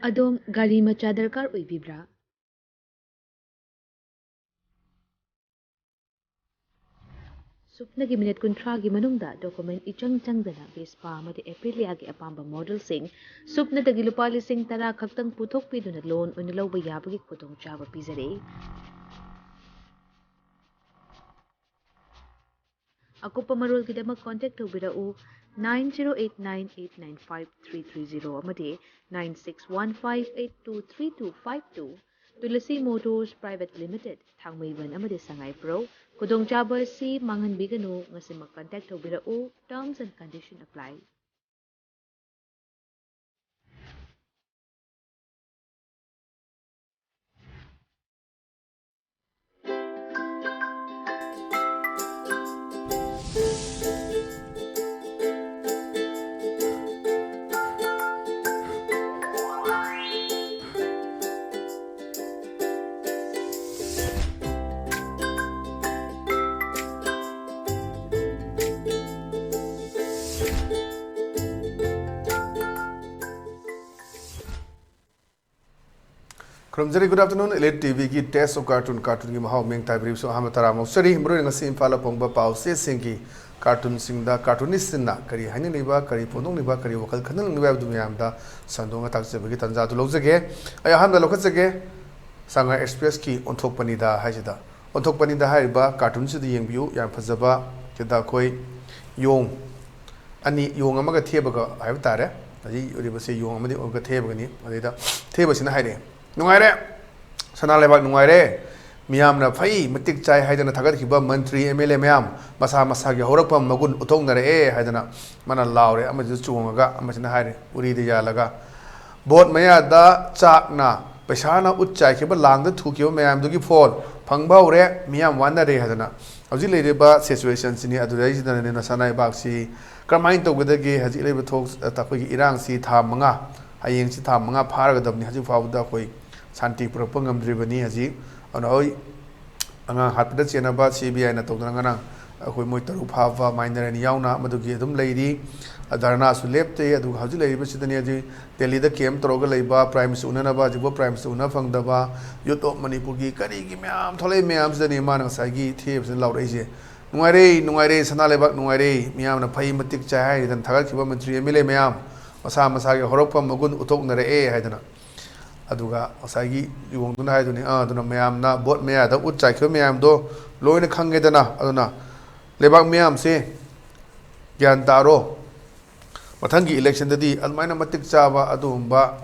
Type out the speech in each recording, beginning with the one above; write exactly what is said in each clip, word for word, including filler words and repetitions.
ꯑꯗꯣꯝ ꯒꯥꯔꯤ ꯃꯆꯥ ꯗꯔꯀꯥꯔ ꯑꯣꯏꯕꯤꯕ꯭ꯔꯥ? ꯁꯨꯞꯅꯒꯤ ꯃꯤꯅꯤꯠ ꯀꯨꯟꯊ꯭ꯔꯥꯒꯤ ꯃꯅꯨꯡꯗ ꯗꯣꯀꯨꯃꯦꯟ ꯏꯆꯪ ꯆꯪꯗꯅ ꯚꯦꯁꯄꯥ ꯑꯃꯗꯤ ꯑꯦꯄ꯭ꯔꯤꯂꯤꯌꯥꯒꯤ ꯑꯄꯥꯝꯕ ꯃꯣꯗꯦꯜꯁꯤꯡ ꯁꯨꯞꯅꯗꯒꯤ ꯂꯨꯄꯥ ꯂꯤꯁꯤꯡ ꯇꯔꯥ ꯈꯛꯇꯪ ꯄꯨꯊꯣꯛꯄꯤꯗꯨꯅ ꯂꯣꯟ ꯑꯣꯏꯅ ꯂꯧꯕ ꯌꯥꯕꯒꯤ ꯈꯨꯗꯣꯡꯆꯥꯕ ꯄꯤꯖꯔꯤ꯫ ꯑꯀꯨꯞꯄ ꯃꯔꯣꯜꯒꯤꯗꯃꯛ ꯀꯣꯟꯇꯦꯛ ꯇꯧꯕꯤꯔꯛꯎ, nine zero eight nine eight nine five three three zero ꯑꯃꯗꯤ nine six one five eight two three two five two꯫ Tulsi Motors private limited, ꯊꯥꯡꯃꯩꯕꯟ ꯑꯃꯗꯤ ꯁꯉꯥꯏꯄ꯭ꯔꯧ꯫ ꯈꯨꯗꯣꯡꯆꯥꯕ ꯑꯁꯤ ꯃꯥꯡꯍꯟꯕꯤꯒꯅꯨ, ꯉꯁꯤꯃꯛ ꯀꯟꯇꯦꯛ ꯇꯧꯕꯤꯔꯛꯎ꯫ Terms and condition apply꯫ ꯈꯨꯔꯨꯝꯖꯔꯤ, good afternoon, Elite T ꯚꯤꯒꯤ Taste of Cartoon, ꯀꯥꯔꯇꯨꯟꯒꯤ ꯃꯍꯥꯎ ꯃꯤꯡ ꯇꯥꯏꯕꯤꯔꯤꯕꯁꯨ ꯑꯍꯥꯟꯕ ꯇꯔꯥꯃꯨꯛ ꯆꯠꯆꯔꯤ꯫ ꯃꯔꯨꯑꯣꯏꯅ ꯉꯁꯤ ꯏꯝꯐꯥꯜꯗ ꯐꯣꯡꯕ ꯄꯥꯎ ꯆꯦꯁꯤꯡꯒꯤ ꯀꯥꯔꯇꯨꯟꯁꯤꯡꯗ ꯀꯥꯔꯇꯨꯅꯤꯁꯁꯤꯡꯅ ꯀꯔꯤ ꯍꯥꯏꯅꯤꯡꯂꯤꯕ, ꯀꯔꯤ ꯐꯣꯡꯗꯣꯛꯅꯤꯡꯕ, ꯀꯔꯤ ꯋꯥꯈꯜ ꯈꯟꯅꯅꯤꯡꯂꯤꯕ ꯍꯥꯏꯕꯗꯨ ꯃꯌꯥꯝꯗ ꯁꯟꯗꯣꯛꯅ ꯇꯥꯛꯆꯕꯒꯤ ꯇꯥꯟꯖꯥ ꯑꯗꯨ ꯂꯧꯖꯒꯦ꯫ ꯑꯩ ꯑꯍꯥꯟꯕ ꯂꯧꯈꯠꯆꯒꯦ, ꯁꯉꯥꯏ ꯑꯦꯛꯁꯄ꯭ꯔꯦꯁꯀꯤ ꯑꯣꯟꯊꯣꯛꯄꯅꯤꯗ ꯍꯥꯏꯁꯤꯗ꯫ ꯑꯣꯟꯊꯣꯛꯄꯅꯤꯗ ꯍꯥꯏꯔꯤꯕ ꯀꯥꯔꯇꯨꯟꯁꯤꯗ ꯌꯦꯡꯕꯤꯌꯨ, ꯌꯥꯝ ꯐꯖꯕ꯫ ꯁꯤꯗ ꯑꯩꯈꯣꯏ ꯌꯣꯡ ꯑꯅꯤ, ꯌꯣꯡ ꯑꯃꯒ ꯊꯦꯕꯒ ꯍꯥꯏꯕ ꯇꯥꯔꯦ꯫ ꯍꯧꯖꯤꯛ ꯎꯔꯤꯕꯁꯤ ꯌꯣꯡ ꯑꯃꯗꯤ ꯑꯣꯏꯔꯒ ꯊꯦꯕꯒꯅꯤ꯫ ꯑꯗꯩꯗ ꯊꯦꯕꯁꯤꯅ ꯍꯥꯏꯔꯛꯑꯦ, "ꯅꯨꯡꯉꯥꯏꯔꯦ, ꯁꯅꯥ ꯂꯩꯕꯥꯛ ꯅꯨꯡꯉꯥꯏꯔꯦ, ꯃꯤꯌꯥꯝꯅ ꯐꯩ, ꯃꯇꯤꯛ ꯆꯥꯏ ꯍꯥꯏꯗꯅ ꯊꯥꯒꯠꯈꯤꯕ ꯃꯟꯇ꯭ꯔꯤ, ꯑꯦꯝ ꯑꯦꯜ ꯑꯦ ꯃꯌꯥꯝ ꯃꯁꯥ ꯃꯁꯥꯒꯤ ꯍꯧꯔꯛꯐꯝ ꯃꯒꯨꯟ ꯎꯠꯊꯣꯛꯅꯔꯛꯑꯦ" ꯍꯥꯏꯗꯅ ꯃꯥꯅ ꯂꯥꯎꯔꯦ꯫ ꯑꯃꯁꯤꯅ ꯆꯣꯡꯉꯒ, ꯑꯃꯁꯤꯅ ꯍꯥꯏꯔꯦ, ꯎꯔꯤꯗ ꯌꯥꯜꯂꯒ, "ꯚꯣꯠ ꯃꯌꯥꯗ ꯆꯥꯛꯅ ꯄꯩꯁꯥꯅ ꯎꯠ ꯆꯥꯏꯈꯤꯕ, ꯂꯥꯡꯗ ꯊꯨꯈꯤꯕ ꯃꯌꯥꯝꯗꯨꯒꯤ ꯐꯣꯜ ꯐꯪꯕ ꯍꯧꯔꯦ, ꯃꯤꯌꯥꯝ ꯋꯥꯅꯔꯦ" ꯍꯥꯏꯗꯅ꯫ ꯍꯧꯖꯤꯛ ꯂꯩꯔꯤꯕ ꯁꯤꯆꯨꯋꯦꯁꯟꯁꯤꯅꯤ, ꯑꯗꯨꯗꯩꯁꯤꯗꯅꯅꯦ ꯁꯅꯥ ꯂꯩꯕꯥꯛꯁꯤ ꯀꯔꯝꯍꯥꯏꯅ ꯇꯧꯒꯗꯒꯦ? ꯍꯧꯖꯤꯛ ꯂꯩꯔꯤꯕ ꯊꯣꯛ-, ꯑꯩꯈꯣꯏꯒꯤ ꯏꯔꯥꯡꯁꯤ ꯊꯥ ꯃꯉꯥ, ꯍꯌꯦꯡꯁꯤ ꯊꯥ ꯃꯉꯥ ꯐꯥꯔꯒꯗꯕꯅꯤ, ꯍꯧꯖꯤꯛ ꯐꯥꯎꯕꯗ ꯑꯩꯈꯣꯏ ꯁꯥꯟꯇꯤ ꯄꯨꯔꯛꯄ ꯉꯝꯗ꯭ꯔꯤꯕꯅꯤ꯫ ꯍꯧꯖꯤꯛ ꯑꯗꯨꯅ ꯍꯣꯏ, ꯑꯉꯥꯡ ꯍꯥꯠꯄꯗ ꯆꯦꯟꯅꯕ ꯁꯤ ꯕꯤ ꯑꯥꯏꯅ ꯇꯧꯗꯅ ꯉꯔꯥꯡ ꯑꯩꯈꯣꯏ ꯃꯣꯏ ꯇꯔꯨꯛ ꯐꯥꯕ minor ꯑꯅꯤ ꯌꯥꯎꯅ ꯃꯗꯨꯒꯤ ꯑꯗꯨꯝ ꯂꯩꯔꯤ꯫ ꯙꯔꯅꯥꯁꯨ ꯂꯦꯞꯇꯦ꯫ ꯑꯗꯨꯒ ꯍꯧꯖꯤꯛ ꯂꯩꯔꯤꯕꯁꯤꯗꯅꯤ ꯍꯧꯖꯤꯛ ꯗꯦꯜꯂꯤꯗ camp ꯇꯧꯔꯒ ꯂꯩꯕ, Prime Minister ꯎꯅꯅꯕ, ꯍꯧꯖꯤꯛꯐꯥꯎ Prime Minister ꯎꯅ ꯐꯪꯗꯕ, Youth of ꯃꯅꯤꯄꯨꯔꯒꯤ ꯀꯔꯤꯒꯤ ꯃꯌꯥꯝ ꯊꯣꯛꯂꯛꯏ ꯃꯌꯥꯝꯁꯤꯗꯅꯤ ꯃꯥꯅ ꯉꯁꯥꯏꯒꯤ ꯊꯦꯕꯁꯤꯅ ꯂꯥꯎꯔꯛꯏꯁꯦ꯫ "ꯅꯨꯡꯉꯥꯏꯔꯦ, ꯅꯨꯡꯉꯥꯏꯔꯦ, ꯁꯅꯥ ꯂꯩꯕꯥꯛ ꯅꯨꯡꯉꯥꯏꯔꯦ, ꯃꯤꯌꯥꯝꯅ ꯐꯩ, ꯃꯇꯤꯛ ꯆꯥꯏ" ꯍꯥꯏꯗꯅ ꯊꯥꯒꯠꯈꯤꯕ ꯃꯟꯇ꯭ꯔꯤ MLA ꯃꯌꯥꯝ ꯃꯁꯥ ꯃꯁꯥꯒꯤ ꯍꯧꯔꯛꯐꯝ ꯃꯒꯨꯟ ꯎꯠꯊꯣꯛꯅꯔꯛꯑꯦ ꯍꯥꯏꯗꯅ꯫ ꯑꯗꯨꯒ ꯉꯁꯥꯏꯒꯤ ꯌꯣꯡꯗꯨꯅ ꯍꯥꯏꯗꯨꯅꯤ, "ꯑꯥ, ꯑꯗꯨꯅ ꯃꯌꯥꯝꯅ ꯚꯣꯠ ꯃꯌꯥꯗ ꯎꯠ ꯆꯥꯏꯈꯤꯕ ꯃꯌꯥꯝꯗꯣ ꯂꯣꯏꯅ ꯈꯪꯉꯦꯗꯅ, ꯑꯗꯨꯅ ꯂꯩꯕꯥꯛ ꯃꯤꯌꯥꯝꯁꯦ ꯒ꯭ꯌꯥꯟ ꯇꯥꯔꯣ꯫ ꯃꯊꯪꯒꯤ election ꯗꯗꯤ ꯑꯗꯨꯃꯥꯏꯅ ꯃꯇꯤꯛ ꯆꯥꯕ ꯑꯗꯨꯒꯨꯝꯕ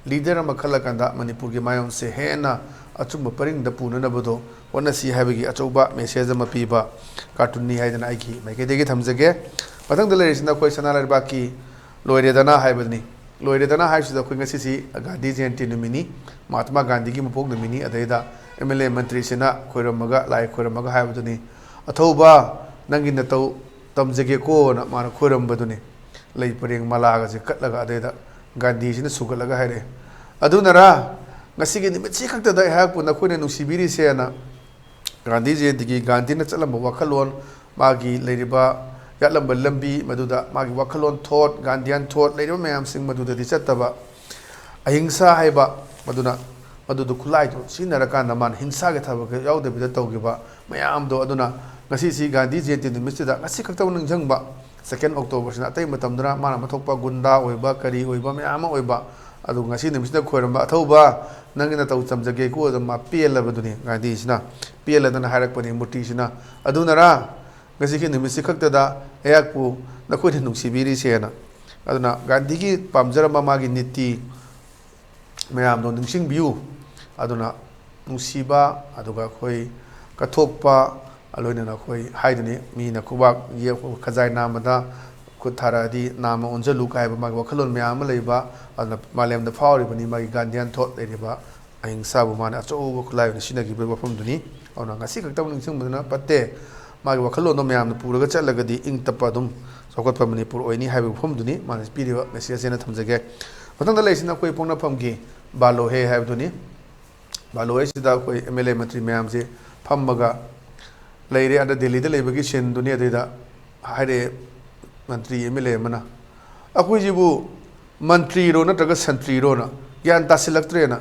leader ꯑꯃ ꯈꯜꯂꯀꯥꯟꯗ ꯃꯅꯤꯄꯨꯔꯒꯤ ꯃꯥꯌꯣꯟꯁꯦ ꯍꯦꯟꯅ ꯑꯆꯨꯝꯕ ꯄꯔꯤꯡꯗ ꯄꯨꯅꯅꯕꯗꯣ ꯍꯣꯠꯅꯁꯤ" ꯍꯥꯏꯕꯒꯤ ꯑꯆꯧꯕ message ꯑꯃ ꯄꯤꯕ cartoon ꯅꯤ ꯍꯥꯏꯗꯅ ꯑꯩꯒꯤ ꯃꯥꯏꯀꯩꯗꯒꯤ ꯊꯝꯖꯒꯦ꯫ ꯃꯊꯪꯗ ꯂꯩꯔꯤꯁꯤꯅ ꯑꯩꯈꯣꯏ ꯁꯅꯥ ꯂꯩꯕꯥꯛꯀꯤ ꯂꯣꯏꯔꯦꯗꯅ ꯍꯥꯏꯕꯗꯨꯅꯤ꯫ ꯂꯣꯏꯔꯦꯗꯅ ꯍꯥꯏꯕꯁꯤꯗ ꯑꯩꯈꯣꯏ ꯉꯁꯤꯁꯤ ꯒꯥꯟꯙꯤ ꯖꯌꯟꯇꯤ ꯅꯨꯃꯤꯠꯅꯤ, ꯃꯍꯥꯇꯃꯥ ꯒꯥꯟꯙꯤꯒꯤ ꯃꯄꯣꯛ ꯅꯨꯃꯤꯠꯅꯤ꯫ ꯑꯗꯩꯗ MLA ꯃꯟꯇ꯭ꯔꯤꯁꯤꯅ ꯈꯣꯏꯔꯝꯃꯒ, ꯂꯥꯏ ꯈꯣꯏꯔꯝꯃꯒ ꯍꯥꯏꯕꯗꯨꯅꯤ, "ꯑꯊꯧꯕ, ꯅꯪꯒꯤ ꯅꯇꯧ ꯇꯝꯖꯒꯦꯀꯣꯅ" ꯃꯥꯅ ꯈꯣꯏꯔꯝꯕꯗꯨꯅꯤ꯫ ꯂꯩ ꯄꯔꯦꯡ ꯃꯂꯥꯒꯁꯦ ꯀꯠꯂꯒ ꯑꯗꯩꯗ ꯒꯥꯟꯙꯤꯁꯤꯅ ꯁꯨꯒꯠꯂꯒ ꯍꯥꯏꯔꯛꯑꯦ, "ꯑꯗꯨꯅꯔꯥ ꯉꯁꯤꯒꯤ ꯅꯨꯃꯤꯠꯁꯤ ꯈꯛꯇꯗ ꯑꯩꯍꯥꯛꯄꯨ ꯅꯈꯣꯏꯅ ꯅꯨꯡꯁꯤꯕꯤꯔꯤꯁꯦꯅ?" ꯒꯥꯟꯙꯤ ꯖꯌꯟꯇꯤꯒꯤ ꯒꯥꯟꯙꯤꯅ ꯆꯠꯂꯝꯕ ꯋꯥꯈꯜꯂꯣꯟ, ꯃꯥꯒꯤ ꯂꯩꯔꯤꯕ, ꯌꯥꯠꯂꯝꯕ ꯂꯝꯕꯤ, ꯃꯗꯨꯗ ꯃꯥꯒꯤ ꯋꯥꯈꯜꯂꯣꯟ thought, Gandhian thought ꯂꯩꯔꯤꯕ ꯃꯌꯥꯝꯁꯤꯡ ꯃꯗꯨꯗꯗꯤ ꯆꯠꯇꯕ, ꯑꯍꯤꯡꯁꯥ ꯍꯥꯏꯕ ꯃꯗꯨꯅ, ꯃꯗꯨꯗꯨ ꯈꯨꯠꯂꯥꯏꯗꯨ ꯁꯤꯖꯤꯟꯅꯔꯀꯥꯟꯗ ꯃꯥꯅ ꯍꯤꯡꯁꯥꯒꯤ ꯊꯕꯛ ꯌꯥꯎꯗꯕꯤꯗ ꯇꯧꯈꯤꯕ ꯃꯌꯥꯝꯗꯣ꯫ ꯑꯗꯨꯅ ꯉꯁꯤꯁꯤ ꯒꯥꯟꯙꯤ ꯖꯌꯟꯇꯤ ꯅꯨꯃꯤꯠꯁꯤꯗ ꯉꯁꯤ ꯈꯛꯇꯃꯛ ꯅꯤꯡꯁꯤꯡꯕ, second October ꯁꯤꯅ꯫ ꯑꯇꯩ ꯃꯇꯝꯗꯅ ꯃꯥꯅ ꯑꯃ ꯊꯣꯛꯄ ꯒꯨꯟꯗꯥ ꯑꯣꯏꯕ, ꯀꯔꯤ ꯑꯣꯏꯕ ꯃꯌꯥꯝ ꯑꯃ ꯑꯣꯏꯕ꯫ ꯑꯗꯨ ꯉꯁꯤ ꯅꯨꯃꯤꯠꯁꯤꯗ ꯈꯣꯏꯔꯝꯕ, "ꯑꯊꯧꯕ, ꯅꯪꯒꯤ ꯅꯇꯧ ꯇꯝꯖꯒꯦꯀꯣ" ꯑꯗꯨ ꯃꯥ ꯄꯦꯜꯂꯕꯗꯨꯅꯤ꯫ ꯒꯥꯟꯙꯤꯁꯤꯅ ꯄꯦꯜꯂꯗꯅ ꯍꯥꯏꯔꯛꯄꯅꯤ ꯃꯨꯔꯇꯤꯁꯤꯅ, "ꯑꯗꯨꯅꯔꯥ ꯉꯁꯤꯒꯤ ꯅꯨꯃꯤꯠꯁꯤ ꯈꯛꯇꯗ ꯑꯩꯍꯥꯛꯄꯨ ꯅꯈꯣꯏꯅ ꯅꯨꯡꯁꯤꯕꯤꯔꯤꯁꯦꯅ?" ꯑꯗꯨꯅ ꯒꯥꯟꯙꯤꯒꯤ ꯄꯥꯝꯖꯔꯝꯕ ꯃꯥꯒꯤ ꯅꯤꯇꯤ ꯃꯌꯥꯝꯗꯣ ꯅꯤꯡꯁꯤꯡꯕꯤꯌꯨ꯫ ꯑꯗꯨꯅ ꯅꯨꯡꯁꯤꯕ, ꯑꯗꯨꯒ ꯑꯩꯈꯣꯏ ꯀꯠꯊꯣꯛꯄ, ꯂꯣꯏꯅꯅ ꯑꯩꯈꯣꯏ ꯍꯥꯏꯗꯨꯅꯤ, ꯃꯤꯅ ꯈꯨꯕꯥꯛ ꯌꯦꯛ-, ꯈꯖꯥꯏ ꯅꯥꯝꯃꯗ ꯈꯨꯠ ꯊꯥꯔꯛꯑꯗꯤ ꯅꯥꯝꯃ ꯑꯣꯟꯁꯤꯜꯂꯨ ꯀꯥꯏꯕ ꯃꯥꯒꯤ ꯋꯥꯈꯜꯂꯣꯟ ꯃꯌꯥꯝ ꯑꯃ ꯂꯩꯕ, ꯑꯗꯨꯅ ꯃꯥꯂꯦꯝꯗ ꯐꯥꯎꯔꯤꯕꯅꯤ꯫ ꯃꯥꯒꯤ Gandhian thought ꯂꯩꯔꯤꯕ ꯑꯍꯤꯡꯁꯥꯕꯨ ꯃꯥꯅ ꯑꯆꯧꯕ ꯈꯨꯠꯂꯥꯏ ꯑꯣꯏꯅ ꯁꯤꯖꯤꯟꯅꯈꯤꯕꯒꯤ ꯋꯥꯐꯝꯗꯨꯅꯤ꯫ ꯑꯗꯨꯅ ꯉꯁꯤ ꯈꯛꯇꯃꯛ ꯅꯤꯡꯁꯤꯡꯕꯗꯨꯅ ꯐꯠꯇꯦ꯫ ꯃꯥꯒꯤ ꯋꯥꯈꯜꯂꯣꯟꯗꯣ ꯃꯌꯥꯝꯅ ꯄꯨꯔꯒ ꯆꯠꯂꯒꯗꯤ ꯏꯪ ꯇꯞꯄ ꯑꯗꯨꯝ ꯆꯥꯎꯈꯠꯄ ꯃꯅꯤꯄꯨꯔ ꯑꯣꯏꯅꯤ ꯍꯥꯏꯕꯒꯤ ꯋꯥꯐꯝꯗꯨꯅꯤ ꯃꯥꯅ ꯄꯤꯔꯤꯕ message ꯍꯥꯏꯅ ꯊꯝꯖꯒꯦ꯫ ꯃꯊꯪꯗ ꯂꯩꯔꯤꯁꯤꯅ ꯑꯩꯈꯣꯏ ꯄꯣꯛꯅꯐꯝꯒꯤ ꯕꯥꯂꯣꯍꯦ ꯍꯥꯏꯕꯗꯨꯅꯤ꯫ ꯕꯥꯂꯣꯍꯦꯁꯤꯗ ꯑꯩꯈꯣꯏ MLA ꯃꯟꯇ꯭ꯔꯤ ꯃꯌꯥꯝꯁꯦ ꯐꯝꯃꯒ ꯂꯩꯔꯦ꯫ ꯑꯗ ꯗꯦꯜꯂꯤꯗ ꯂꯩꯕꯒꯤ ꯁꯤꯟꯗꯨꯅꯤ꯫ ꯑꯗꯨꯗꯩꯗ ꯍꯥꯏꯔꯛꯑꯦ ꯃꯟꯇ꯭ꯔꯤ ꯑꯦꯝ ꯑꯦꯜ ꯑꯦ ꯑꯃꯅ, "ꯑꯩꯈꯣꯏꯁꯤꯕꯨ ꯃꯟꯇ꯭ꯔꯤꯔꯣ ꯅꯠꯇ꯭ꯔꯒ ꯁꯟꯇ꯭ꯔꯤꯔꯣꯅ ꯒ꯭ꯌꯥꯟ ꯇꯥꯁꯤꯜꯂꯛꯇ꯭ꯔꯦꯅ꯫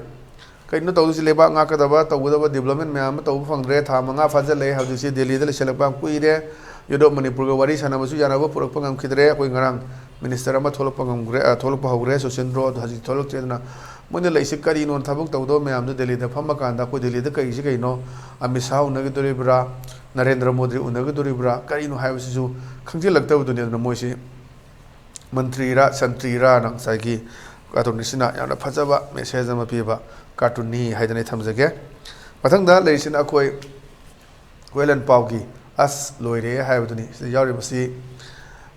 ꯀꯩꯅꯣ ꯇꯧꯗꯣꯏꯁꯤ? ꯂꯩꯕꯥꯛ ꯉꯥꯛꯀꯗꯕ, ꯇꯧꯒꯗꯕ ꯗꯤꯕ꯭ꯂꯞꯃꯦꯟ ꯃꯌꯥꯝ ꯑꯃ ꯇꯧꯕ ꯐꯪꯗ꯭ꯔꯦ꯫ ꯊꯥ ꯃꯉꯥ ꯐꯥꯖꯤꯜꯂꯛꯑꯦ꯫ ꯍꯧꯖꯤꯛꯁꯤ ꯗꯦꯜꯂꯤꯗ ꯂꯩꯁꯤꯜꯂꯛꯄ ꯌꯥꯝ ꯀꯨꯏꯔꯦ꯫ ꯌꯨꯔꯣꯞ, ꯃꯅꯤꯄꯨꯔꯒ ꯋꯥꯔꯤ ꯁꯥꯟꯅꯕꯁꯨ ꯌꯥꯅꯕ ꯄꯨꯔꯛꯄ ꯉꯝꯈꯤꯗ꯭ꯔꯦ꯫ ꯑꯩꯈꯣꯏ ꯉꯔꯥꯡ ꯃꯤꯅꯤꯁꯇꯔ ꯑꯃ ꯊꯣꯛꯂꯛꯄ ꯉꯝꯈ꯭ꯔꯦ, ꯑ, ꯊꯣꯛꯂꯛꯄ ꯍꯧꯈ꯭ꯔꯦ, ꯁꯨꯁꯤꯟꯗ꯭ꯔꯣ, ꯑꯗꯣ ꯍꯧꯖꯤꯛ ꯊꯣꯛꯂꯛꯇ꯭ꯔꯦ꯫ ꯑꯗꯨꯅ ꯃꯣꯏꯅ ꯂꯩꯁꯤ ꯀꯔꯤꯅꯣ? ꯊꯕꯛ ꯇꯧꯗꯕ ꯃꯌꯥꯝꯗꯣ ꯗꯦꯜꯂꯤꯗ ꯐꯝꯃꯀꯥꯟꯗ ꯑꯩꯈꯣꯏ ꯗꯦꯜꯂꯤꯗ ꯀꯔꯤꯁꯤ ꯀꯩꯅꯣ? ꯑꯃꯤꯠ ꯁꯥꯍ ꯎꯅꯈꯤꯗꯣꯔꯤꯕ꯭ꯔꯥ? ꯅꯔꯦꯟꯗ꯭ꯔ ꯃꯣꯗꯤ ꯎꯅꯒꯗꯣꯔꯤꯕ꯭ꯔꯥ? ꯀꯔꯤꯅꯣ ꯍꯥꯏꯕꯁꯤꯁꯨ ꯈꯪꯖꯤꯜꯂꯛꯇꯕꯗꯨꯅꯤ꯫ ꯑꯗꯨꯅ ꯃꯣꯏꯁꯤ ꯃꯟꯇ꯭ꯔꯤꯔꯥ ꯁꯟꯇ꯭ꯔꯤꯔꯥꯅ ꯉꯁꯥꯏꯒꯤ ꯀꯥꯔꯇꯨꯟ ꯑꯁꯤꯅ ꯌꯥꯝꯅ ꯐꯖꯕ ꯃꯦꯁꯦꯖ ꯑꯃ ꯄꯤꯕ ꯀꯥꯔꯇꯨꯟꯅꯤ ꯍꯥꯏꯗꯅ ꯑꯩ ꯊꯝꯖꯒꯦ꯫ ꯃꯊꯪꯗ ꯂꯩꯔꯤꯁꯤꯅ ꯑꯩꯈꯣꯏ ꯍꯨꯏꯂꯦꯟ ꯄꯥꯎꯒꯤ "ꯑꯁ ꯂꯣꯏꯔꯦ" ꯍꯥꯏꯕꯗꯨꯅꯤ꯫ ꯁꯤꯗ ꯌꯥꯎꯔꯤꯕꯁꯤ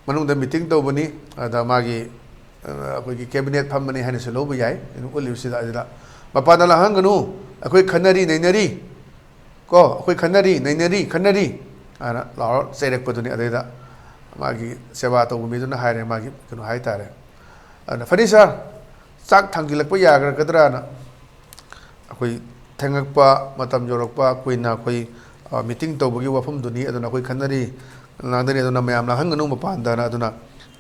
ꯃꯅꯨꯡꯗ ꯃꯤꯇꯤꯡ ꯇꯧꯕꯅꯤ, ꯑꯗ ꯃꯥꯒꯤ, ꯑ, ꯑꯩꯈꯣꯏꯒꯤ ꯀꯦꯕꯤꯅꯦꯠ ꯐꯝꯕꯅꯤ ꯍꯥꯏꯅꯁꯨ ꯂꯧꯕ ꯌꯥꯏ꯫ ꯑꯗꯨꯝ ꯎꯠꯂꯤꯕꯁꯤꯗ, ꯑꯗꯨꯗ ꯃꯄꯥꯟꯗ ꯂꯥꯡꯍꯟꯒꯅꯨ, ꯑꯩꯈꯣꯏ ꯈꯟꯅꯔꯤ ꯅꯩꯅꯔꯤ ꯀꯣ, ꯑꯩꯈꯣꯏ ꯈꯟꯅꯔꯤ ꯅꯩꯅꯔꯤ ꯈꯟꯅꯔꯤ ꯍꯥꯏꯅ ꯂꯥꯎꯔ ꯆꯩꯔꯛꯄꯗꯨꯅꯤ꯫ ꯑꯗꯩꯗ ꯃꯥꯒꯤ ꯁꯦꯕꯥ ꯇꯧꯕ ꯃꯤꯗꯨꯅ ꯍꯥꯏꯔꯦ, ꯃꯥꯒꯤ ꯀꯩꯅꯣ ꯍꯥꯏꯇꯥꯔꯦ, ꯑꯗꯨꯅ, "ꯐꯅꯤ ꯁꯥꯔ, ꯆꯥꯛ ꯊꯥꯡꯖꯤꯜꯂꯛꯄ ꯌꯥꯒ꯭ꯔꯒꯗ꯭ꯔꯥꯅ?" ꯑꯩꯈꯣꯏ ꯊꯦꯡꯉꯛꯄ, ꯃꯇꯝ ꯌꯧꯔꯛꯄ, ꯀꯨꯏꯅ ꯑꯩꯈꯣꯏ, ꯑ, ꯃꯤꯇꯤꯡ ꯇꯧꯕꯒꯤ ꯋꯥꯐꯝꯗꯨꯅꯤ꯫ ꯑꯗꯨꯅ ꯑꯩꯈꯣꯏ ꯈꯟꯅꯔꯤ ꯂꯥꯡꯗꯅꯤ, ꯑꯗꯨꯅ ꯃꯌꯥꯝ ꯂꯥꯡꯍꯟꯒꯅꯨ ꯃꯄꯥꯟꯗꯅ꯫ ꯑꯗꯨꯅ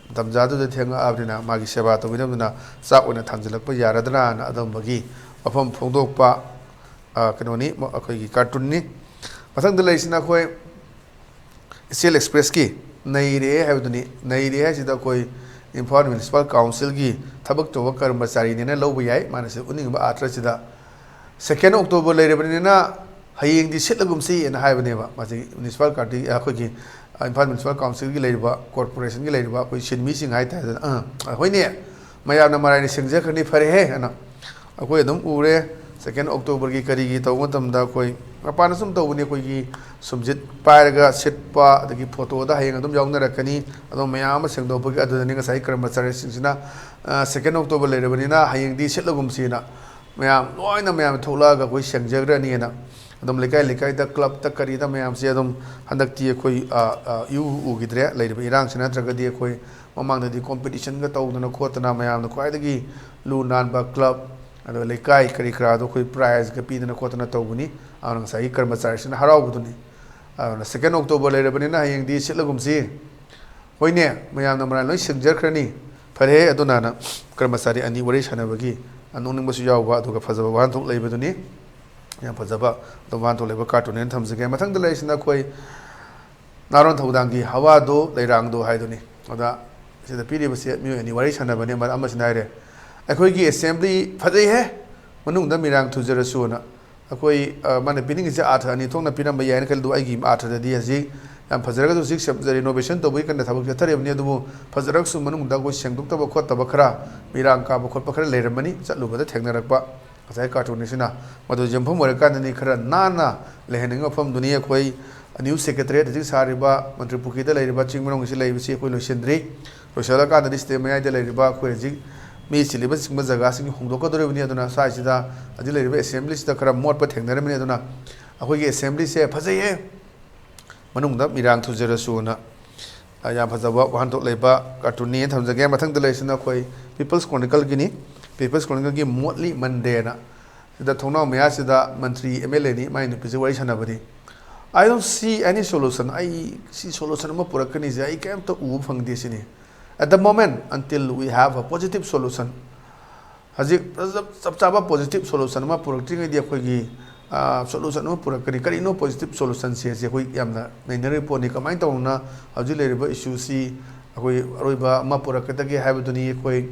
ꯃꯇꯝ ꯆꯥꯗꯨꯗ ꯊꯦꯡꯉꯛꯑꯕꯅꯤꯅ ꯃꯥꯒꯤ ꯁꯦꯕꯥ ꯇꯧꯕꯤꯅꯕꯗꯨꯅ ꯆꯥꯛ ꯑꯣꯏꯅ ꯊꯥꯡꯖꯤꯜꯂꯛꯄ ꯌꯥꯔꯗ꯭ꯔꯥꯅ ꯑꯗꯨꯝꯕꯒꯤ ꯋꯥꯐꯝ ꯐꯣꯡꯗꯣꯛꯄ, ꯑ, ꯀꯩꯅꯣꯅꯤ, ꯃ-, ꯑꯩꯈꯣꯏꯒꯤ ꯀꯥꯔꯇꯨꯟꯅꯤ꯫ ꯃꯊꯪꯗ ꯂꯩꯔꯤꯁꯤꯅ ꯑꯩꯈꯣꯏ ꯏꯆꯦꯜ ꯑꯦꯛꯁꯄ꯭ꯔꯦꯁꯀꯤ ꯅꯩꯔꯦ ꯍꯥꯏꯕꯗꯨꯅꯤ꯫ ꯅꯩꯔꯦ ꯍꯥꯏꯁꯤꯗ ꯑꯩꯈꯣꯏ ꯏꯝꯐꯥꯜ ꯃ꯭ꯌꯨꯅꯤꯁꯤꯄꯥꯜ ꯀꯥꯎꯟꯁꯤꯜꯒꯤ ꯊꯕꯛ ꯇꯧꯕ ꯀꯔꯃꯆꯥꯔꯤꯅꯦꯅ ꯂꯧꯕ ꯌꯥꯏ꯫ ꯃꯥꯅ ꯁꯤ ꯎꯠꯅꯤꯡꯕ ꯑꯥꯔꯊꯁꯤꯗ, "ꯁꯦꯀꯦꯟ ꯑꯣꯛꯇꯣꯕꯔ ꯂꯩꯔꯕꯅꯤꯅ ꯍꯌꯦꯡꯗꯤ ꯁꯤꯠꯂꯒꯨꯝꯁꯤ" ꯍꯥꯏꯅ ꯍꯥꯏꯕꯅꯦꯕ꯫ ꯃꯁꯤ ꯃ꯭ꯌꯨꯅꯤꯁꯤꯄꯥꯜ ꯀꯥꯔꯇꯤ-, ꯑꯩꯈꯣꯏꯒꯤ, ꯑ, ꯏꯝꯐꯥꯜ ꯃ꯭ꯌꯨꯅꯤꯁꯤꯄꯥꯜ ꯀꯥꯎꯟꯁꯤꯜꯒꯤ ꯂꯩꯔꯤꯕ, ꯀꯣꯔꯄꯣꯔꯦꯁꯟꯒꯤ ꯂꯩꯔꯤꯕ ꯑꯩꯈꯣꯏ ꯁꯤꯟꯃꯤꯁꯤꯡ ꯍꯥꯏꯇꯥꯔꯦ꯫ ꯑ, "ꯍꯣꯏꯅꯦ, ꯃꯌꯥꯝꯅ ꯃꯔꯥꯏꯅ ꯁꯦꯡꯖꯈ꯭ꯔꯅꯤ, ꯐꯔꯦꯍꯦ" ꯍꯥꯏꯅ ꯑꯩꯈꯣꯏ ꯑꯗꯨꯝ ꯎꯔꯦ꯫ ꯁꯦꯀꯦꯟ ꯑꯣꯛꯇꯣꯕꯔꯒꯤ ꯀꯔꯤꯒꯤ ꯇꯧꯕ ꯃꯇꯝꯗ ꯑꯩꯈꯣꯏ ꯃꯄꯥꯟꯗ ꯁꯨꯝ ꯇꯧꯕꯅꯤ꯫ ꯑꯩꯈꯣꯏꯒꯤ ꯁꯨꯝꯖꯤꯠ ꯄꯥꯏꯔꯒ ꯁꯤꯠꯄ, ꯑꯗꯒꯤ ꯐꯣꯇꯣꯗ ꯍꯌꯦꯡ ꯑꯗꯨꯝ ꯌꯥꯎꯅꯔꯛꯀꯅꯤ꯫ ꯑꯗꯣ ꯃꯌꯥꯝ ꯑꯃ ꯁꯦꯡꯗꯣꯛꯄꯒꯤ ꯑꯗꯨꯗꯅꯤ ꯉꯁꯥꯏ ꯀꯔꯃꯆꯥꯔꯤꯁꯤꯡꯁꯤꯅ, "ꯑ, ꯁꯦꯀꯦꯟ ꯑꯣꯛꯇꯣꯕꯔ ꯂꯩꯔꯕꯅꯤꯅ ꯍꯌꯦꯡꯗꯤ ꯁꯤꯠꯂꯒꯨꯝꯁꯤꯅ" ꯃꯌꯥꯝ ꯂꯣꯏꯅ ꯃꯌꯥꯝ ꯊꯣꯛꯂꯛꯑꯒ ꯑꯩꯈꯣꯏ ꯁꯦꯡꯖꯈ꯭ꯔꯅꯤꯅ꯫ ꯑꯗꯨꯝ ꯂꯩꯀꯥꯏ ꯂꯩꯀꯥꯏꯗ, ꯀ꯭ꯂꯕꯇ ꯀꯔꯤꯗ ꯃꯌꯥꯝꯁꯦ ꯑꯗꯨꯝ ꯍꯟꯗꯛꯇꯤ ꯑꯩꯈꯣꯏ, ꯑ, ꯑ, ꯏꯎ ꯎꯈꯤꯗ꯭ꯔꯦ꯫ ꯂꯩꯔꯤꯕ ꯏꯔꯥꯡꯁꯤ ꯅꯠꯇ꯭ꯔꯒꯗꯤ ꯑꯩꯈꯣꯏ ꯃꯃꯥꯡꯗꯗꯤ ꯀꯣꯝꯄꯤꯇꯤꯁꯟꯒ ꯇꯧꯗꯅ ꯈꯣꯠꯇꯅ ꯃꯌꯥꯝꯅ ꯈ꯭ꯋꯥꯏꯗꯒꯤ ꯂꯨ ꯅꯥꯟꯕ ꯀ꯭ꯂꯕ, ꯑꯗꯨꯒ ꯂꯩꯀꯥꯏ ꯀꯔꯤ ꯀꯔꯥꯗꯣ ꯑꯩꯈꯣꯏ ꯄ꯭ꯔꯥꯏꯖꯀ ꯄꯤꯗꯅ ꯈꯣꯠꯇꯅ ꯇꯧꯕꯅꯤ꯫ ꯑꯗꯨꯅ ꯉꯁꯥꯏꯒꯤ ꯀꯔꯃꯆꯥꯔꯤꯁꯤꯅ ꯍꯔꯥꯎꯕꯗꯨꯅꯤ꯫ ꯑꯗꯨꯅ second October ꯂꯩꯔꯕꯅꯤꯅ ꯍꯌꯦꯡꯗꯤ ꯁꯤꯠꯂꯒꯨꯝꯁꯤ꯫ ꯍꯣꯏꯅꯦ, ꯃꯌꯥꯝꯅ ꯃꯔꯥꯏ ꯂꯣꯏ ꯁꯤꯟꯖꯈ꯭ꯔꯅꯤ꯫ ꯐꯔꯦ, ꯑꯗꯨꯅ ꯀꯔꯃꯆꯥꯔꯤ ꯑꯅꯤ ꯋꯥꯔꯤ ꯁꯥꯟꯅꯕꯒꯤ ꯅꯣꯛꯅꯤꯡꯕꯁꯨ ꯌꯥꯎꯕ, ꯑꯗꯨꯒ ꯐꯖꯕ ꯋꯥꯍꯟꯊꯣꯛ ꯂꯩꯕꯗꯨꯅꯤ꯫ ꯌꯥꯝ ꯐꯖꯕ ꯑꯗꯨꯝ ꯋꯥꯍꯟꯊꯣꯛ ꯂꯩꯕ cartoon ꯍꯥꯏꯅ ꯊꯝꯖꯒꯦ꯫ ꯃꯊꯪꯗ ꯂꯩꯔꯤꯁꯤꯅ ꯑꯩꯈꯣꯏ ꯅꯥꯔꯣꯟ ꯊꯧꯗꯥꯡꯒꯤ ꯍꯋꯥꯗꯣ ꯂꯩꯔꯥꯡꯗꯣ ꯍꯥꯏꯗꯨꯅꯤ꯫ ꯑꯗ ꯁꯤꯗ ꯄꯤꯔꯤꯕꯁꯦ ꯃꯤꯑꯣꯏ ꯑꯅꯤ ꯋꯥꯔꯤ ꯁꯥꯟꯅꯕꯅꯦ꯫ ꯃꯔꯛ ꯑꯃꯁꯤꯅ ꯍꯥꯏꯔꯦ, "ꯑꯩꯈꯣꯏꯒꯤ assembly ꯐꯖꯩꯍꯦ, ꯃꯅꯨꯡꯗ ꯃꯤꯔꯥꯡ ꯊꯨꯖꯔꯁꯨꯅ"꯫ ꯑꯩꯈꯣꯏ, ꯑ, ꯃꯥꯅ ꯄꯤꯅꯤꯡꯉꯤꯁꯦ ꯑꯥꯔꯊ ꯑꯅꯤ ꯊꯣꯛꯅ ꯄꯤꯔꯝꯕ ꯌꯥꯏꯅ ꯈꯜꯂꯤ, ꯑꯗꯨꯕꯨ ꯑꯩꯒꯤ ꯑꯥꯔꯊꯗꯗꯤ ꯍꯧꯖꯤꯛ ꯌꯥꯝ ꯐꯖꯔꯒꯁꯨ ꯍꯧꯖꯤꯛ ꯁꯦꯝ-, renovation ꯇꯧꯕꯒꯤ ꯀꯟꯅ ꯊꯕꯛ ꯆꯠꯊꯔꯤꯕꯅꯤ, ꯑꯗꯨꯕꯨ ꯐꯖꯔꯒꯁꯨ ꯃꯅꯨꯡꯗ ꯑꯩꯈꯣꯏ ꯁꯦꯡꯗꯣꯛꯇꯕ ꯈꯣꯠꯇꯕ ꯈꯔ, ꯃꯤꯔꯥꯡ ꯀꯥꯕ ꯈꯣꯠꯄ ꯈꯔ ꯂꯩꯔꯝꯃꯅꯤ꯫ ꯆꯠꯂꯨꯕꯗ ꯊꯦꯡꯅꯔꯛꯄ, ꯉꯁꯥꯏ cartoon ꯑꯁꯤꯅ ꯃꯗꯨ ꯌꯨꯝꯐꯝ ꯑꯣꯏꯔꯀꯥꯟꯗꯅꯤ ꯈꯔ ꯅꯥꯟꯅ ꯂꯩꯍꯟꯅꯤꯡꯕ ꯃꯐꯝꯗꯨꯅꯤ꯫ ꯑꯩꯈꯣꯏ new secretariat ꯍꯧꯖꯤꯛ ꯁꯥꯔꯤꯕ ꯃꯟꯇ꯭ꯔꯤ ꯄꯨꯈ꯭ꯔꯤꯗ ꯂꯩꯔꯤꯕ ꯆꯤꯡ ꯃꯅꯨꯡ ꯑꯁꯤ ꯂꯩꯕꯁꯤ ꯑꯩꯈꯣꯏ ꯂꯣꯏꯁꯤꯟꯗ꯭ꯔꯤ꯫ ꯂꯣꯏꯁꯤꯜꯂꯀꯥꯟꯗꯗꯤ ꯁꯤꯗ ꯃꯌꯥꯏꯗ ꯂꯩꯔꯤꯕ ꯑꯩꯈꯣꯏ ꯍꯧꯖꯤꯛ ꯃꯤ ꯆꯤꯜꯂꯤꯕ ꯆꯤꯡꯕ ꯖꯒꯥꯁꯤꯡ ꯍꯣꯡꯗꯣꯛꯀꯗꯧꯔꯤꯕꯅꯤ꯫ ꯑꯗꯨꯅ ꯁ꯭ꯋꯥꯏꯁꯤꯗ ꯍꯧꯖꯤꯛ ꯂꯩꯔꯤꯕ assembly ꯁꯤꯗ ꯈꯔ ꯃꯣꯠꯄ ꯊꯦꯡꯅꯔꯝꯃꯤ꯫ ꯑꯗꯨꯅ ꯑꯩꯈꯣꯏꯒꯤ assembly ꯁꯦ ꯐꯖꯩꯌꯦ, ꯃꯅꯨꯡꯗ ꯃꯤꯔꯥꯡ ꯊꯨꯖꯔꯁꯨꯅ, ꯑ, ꯌꯥꯝ ꯐꯖꯕ ꯋꯥꯍꯟꯊꯣꯛ ꯂꯩꯕ cartoon ꯅꯤ ꯊꯝꯖꯒꯦ꯫ ꯃꯊꯪꯗ ꯂꯩꯔꯤꯁꯤꯅ ꯑꯩꯈꯣꯏ People's Chronicle Guinea. People's Chronicle ꯒꯤ Motley Monday ꯅ꯫ ꯁꯤꯗ ꯊꯣꯡꯅꯥꯎ ꯃꯌꯥꯁꯤꯗ ꯃꯟꯇ꯭ꯔꯤ, M L A ꯅꯤ, ꯃꯥꯏ ꯅꯨꯄꯤꯁꯦ ꯋꯥꯔꯤ ꯁꯥꯟꯅꯕꯅꯤ꯫ "I don't see any solution." ꯑꯩ ꯁꯤ solution ꯑꯃ ꯄꯨꯔꯛꯀꯅꯤꯁꯦ ꯑꯩ ꯀꯩꯝꯇ ꯎꯕ ꯐꯪꯗꯦ ꯁꯤꯅꯤ꯫ "At the moment, until we have a positive solution." ꯍꯧꯖꯤꯛ ꯆꯞ ꯆꯥꯕ positive solution ꯑꯃ ꯄꯨꯔꯛꯇ꯭ꯔꯤꯉꯩꯗꯤ ꯑꯩꯈꯣꯏꯒꯤ, ꯑ, solution ꯑꯃ ꯄꯨꯔꯛꯀꯅꯤ꯫ ꯀꯔꯤꯅꯣ positive solution ꯁꯦ? ꯁꯤ ꯑꯩꯈꯣꯏ ꯌꯥꯝꯅ ꯅꯩꯅꯔꯤꯕ ꯄꯣꯠꯅꯤ꯫ ꯀꯃꯥꯏꯅ ꯇꯧꯅ ꯍꯧꯖꯤꯛ ꯂꯩꯔꯤꯕ issue ꯁꯤ ꯑꯩꯈꯣꯏ ꯑꯔꯣꯏꯕ ꯑꯃ ꯄꯨꯔꯛꯀꯗꯒꯦ ꯍꯥꯏꯕꯗꯨꯅꯤ꯫ ꯑꯩꯈꯣꯏ,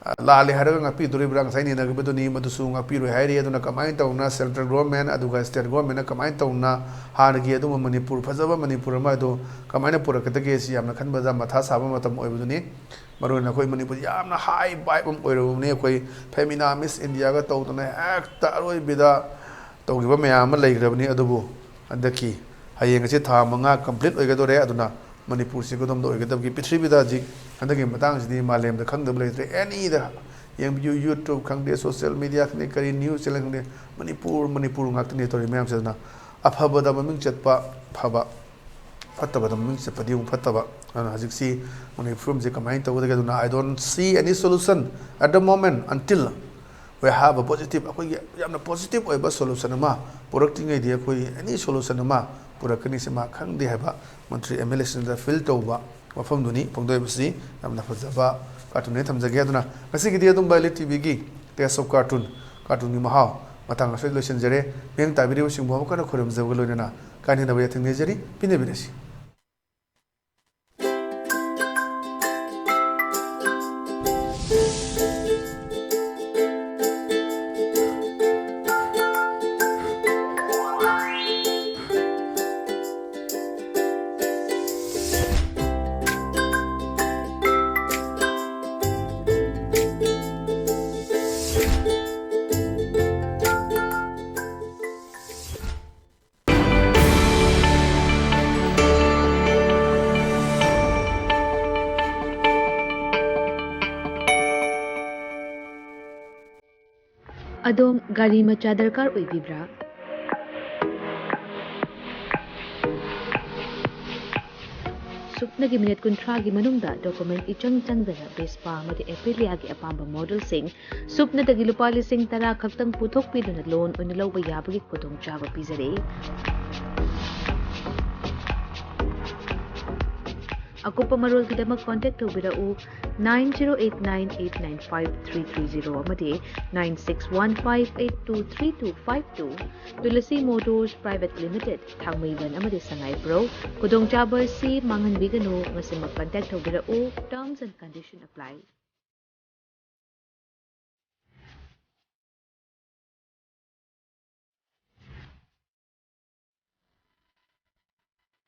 ꯑ, ꯂꯥꯜꯂꯦ ꯍꯥꯏꯔꯒ ꯉꯥꯛꯄꯤꯗꯣꯔꯤꯕ꯭ꯔꯥ? ꯉꯁꯥꯏ ꯅꯩꯅꯈꯤꯕꯗꯨꯅꯤ, ꯃꯗꯨꯁꯨ ꯉꯥꯛꯄꯤꯔꯣꯏ ꯍꯥꯏꯔꯤ꯫ ꯑꯗꯨꯅ ꯀꯃꯥꯏꯅ ꯇꯧꯅ central government ꯑꯗꯨꯒ state government ꯅ ꯀꯃꯥꯏꯅ ꯇꯧꯅ ꯍꯥꯟꯅꯒꯤ ꯑꯗꯨꯝꯕ ꯃꯅꯤꯄꯨꯔ, ꯐꯖꯕ ꯃꯅꯤꯄꯨꯔ ꯑꯃ ꯑꯗꯨ ꯀꯃꯥꯏꯅ ꯄꯨꯔꯛꯀꯗꯒꯦ ꯁꯤ ꯌꯥꯝꯅ ꯈꯟꯕꯗ ꯃꯊꯥ ꯁꯥꯕ ꯃꯇꯝ ꯑꯣꯏꯕꯗꯨꯅꯤ꯫ ꯃꯔꯨꯑꯣꯏꯅ ꯑꯩꯈꯣꯏ ꯃꯅꯤꯄꯨꯔꯁꯤ ꯌꯥꯝꯅ high vibe ꯑꯃ ꯑꯣꯏꯔꯨꯕꯅꯤ꯫ ꯑꯩꯈꯣꯏ Femina Miss India ꯒ ꯇꯧꯗꯅ ꯍꯦꯛꯇ ꯑꯔꯣꯏꯕꯤꯗ ꯇꯧꯈꯤꯕ ꯃꯌꯥꯝ ꯑꯃ ꯂꯩꯈ꯭ꯔꯕꯅꯤ꯫ ꯑꯗꯨꯕꯨ ꯍꯟꯗꯛꯀꯤ ꯍꯌꯦꯡ ꯑꯁꯤ ꯊꯥ ꯃꯉꯥ complete ꯑꯣꯏꯒꯗꯧꯔꯦ꯫ ꯑꯗꯨꯅ ꯃꯅꯤꯄꯨꯔꯁꯤ ꯀꯗꯣꯝꯗ ꯑꯣꯏꯒꯗꯕꯒꯦ? ꯄ꯭ꯔꯤꯊꯤꯕꯤꯗ ꯍꯧꯖꯤꯛ ꯍꯟꯗꯛꯀꯤ ꯃꯇꯥꯡꯁꯤꯗꯤ ꯃꯥꯂꯦꯝꯗ ꯈꯪꯗꯕ ꯂꯩꯇ꯭ꯔꯦ꯫ Any ꯗ ꯌꯦꯡꯕꯤꯌꯨ, YouTube ꯈꯪꯗꯦ, social media ꯈꯪꯗꯦ, ꯀꯔꯤ news channel ꯈꯪꯗꯦ, ꯃꯅꯤꯄꯨꯔ, ꯃꯅꯤꯄꯨꯔ ꯉꯥꯛꯇꯅꯤ ꯇꯧꯔꯤ ꯃꯌꯥꯝꯁꯦ꯫ ꯑꯗꯨꯅ ꯑꯐꯕꯗ ꯃꯃꯤꯡ ꯆꯠꯄ ꯐꯕ, ꯐꯠꯇꯕꯗ ꯃꯃꯤꯡ ꯆꯠꯄꯗꯤ ꯑꯃꯨꯛ ꯐꯠꯇꯕ꯫ ꯑꯗꯨꯅ ꯍꯧꯖꯤꯛꯁꯤ ꯃꯅꯤꯄꯨꯔ ꯐꯤꯕꯝꯁꯤ ꯀꯃꯥꯏꯅ ꯇꯧꯒꯗꯒꯦ? ꯑꯗꯨꯅ I don't see any solution at the moment until we have a positive, ꯑꯩꯈꯣꯏꯒꯤ ꯌꯥꯝꯅ positive ꯑꯣꯏꯕ solution ꯑꯃ ꯄꯨꯔꯛꯇ꯭ꯔꯤꯉꯩꯗꯤ ꯑꯩꯈꯣꯏ any solution ꯑꯃ ꯄꯨꯔꯛꯀꯅꯤ, ꯁꯤ ꯃꯥ ꯈꯪꯗꯦ ꯍꯥꯏꯕ ꯃꯟꯇ꯭ꯔꯤ ꯑꯦꯝ ꯑꯦꯜ ꯑꯦꯁꯤꯡꯗ ꯐꯤꯜ ꯇꯧꯕ ꯃꯐꯝꯗꯨꯅꯤ ꯐꯣꯡꯗꯣꯛꯏꯕꯁꯤ꯫ ꯌꯥꯝꯅ ꯐꯖꯕ ꯀꯥꯔꯇꯨꯟꯅꯤ, ꯊꯝꯖꯒꯦ꯫ ꯑꯗꯨꯅ ꯉꯁꯤꯒꯤꯗꯤ ꯑꯗꯨꯝ ꯕꯥꯏꯂꯤ ꯇꯤ ꯚꯤꯒꯤ Taste of Cartoon, ꯀꯥꯔꯇꯨꯟꯒꯤ ꯃꯍꯥꯎ ꯃꯇꯥꯡ ꯑꯁꯤꯗ ꯂꯣꯏꯁꯤꯟꯖꯔꯦ꯫ ꯃꯤꯠꯌꯦꯡ ꯇꯥꯕꯤꯔꯤꯕꯁꯤꯡꯕꯨ ꯑꯃꯨꯛ ꯍꯟꯅ ꯈꯨꯔꯨꯝꯖꯕꯒ ꯂꯣꯏꯅꯅ ꯀꯥꯏꯅꯅꯕ ꯌꯥꯊꯪ ꯅꯤꯖꯔꯤ꯫ ꯄꯤꯅꯕꯤꯔꯁꯤ꯫ ꯑꯗꯣꯝ ꯒꯥꯔꯤ ꯃꯆꯥ ꯗꯔꯀꯥꯔ ꯑꯣꯏꯕꯤꯕ꯭ꯔꯥ? ꯁꯨꯞꯅꯒꯤ ꯃꯤꯅꯤꯠ ꯀꯨꯟꯊ꯭ꯔꯥꯒꯤ ꯃꯅꯨꯡꯗ ꯗꯣꯀꯨꯃꯦꯟ ꯏꯆꯪ ꯆꯪꯗꯅ ꯚꯦꯁꯄꯥ ꯑꯃꯗꯤ ꯑꯦꯄꯤꯂꯤꯌꯥꯒꯤ ꯑꯄꯥꯝꯕ ꯃꯣꯗꯦꯜꯁꯤꯡ ꯁꯨꯞꯅꯗꯒꯤ ꯂꯨꯄꯥ ꯂꯤꯁꯤꯡ ꯇꯔꯥ ꯈꯛꯇꯪ ꯄꯨꯊꯣꯛꯄꯤꯗꯨꯅ ꯂꯣꯟ ꯑꯣꯏꯅ ꯂꯧꯕ ꯌꯥꯕꯒꯤ ꯈꯨꯗꯣꯡꯆꯥꯕ ꯄꯤꯖꯔꯤ꯫ ꯑꯀꯨꯞꯄ ꯃꯔꯣꯜꯒꯤꯗꯃꯛ ꯀꯣꯟꯇꯦꯛ ꯇꯧꯕꯤꯔꯛꯎ, nine zero eight nine eight nine five three three zero ꯑꯃꯗꯤ nine six one five eight two three two five two꯫ Tulsi Motors private limited, ꯊꯥꯡꯃꯩꯕꯟ ꯑꯃꯗꯤ ꯁꯉꯥꯏꯄ꯭ꯔꯧ꯫ ꯈꯨꯗꯣꯡꯆꯥꯕ ꯑꯁꯤ ꯃꯥꯡꯍꯟꯕꯤꯒꯅꯨ, ꯉꯁꯤꯃꯛ ꯀꯟꯇꯦꯛ ꯇꯧꯕꯤꯔꯛꯎ꯫ Terms and condition apply꯫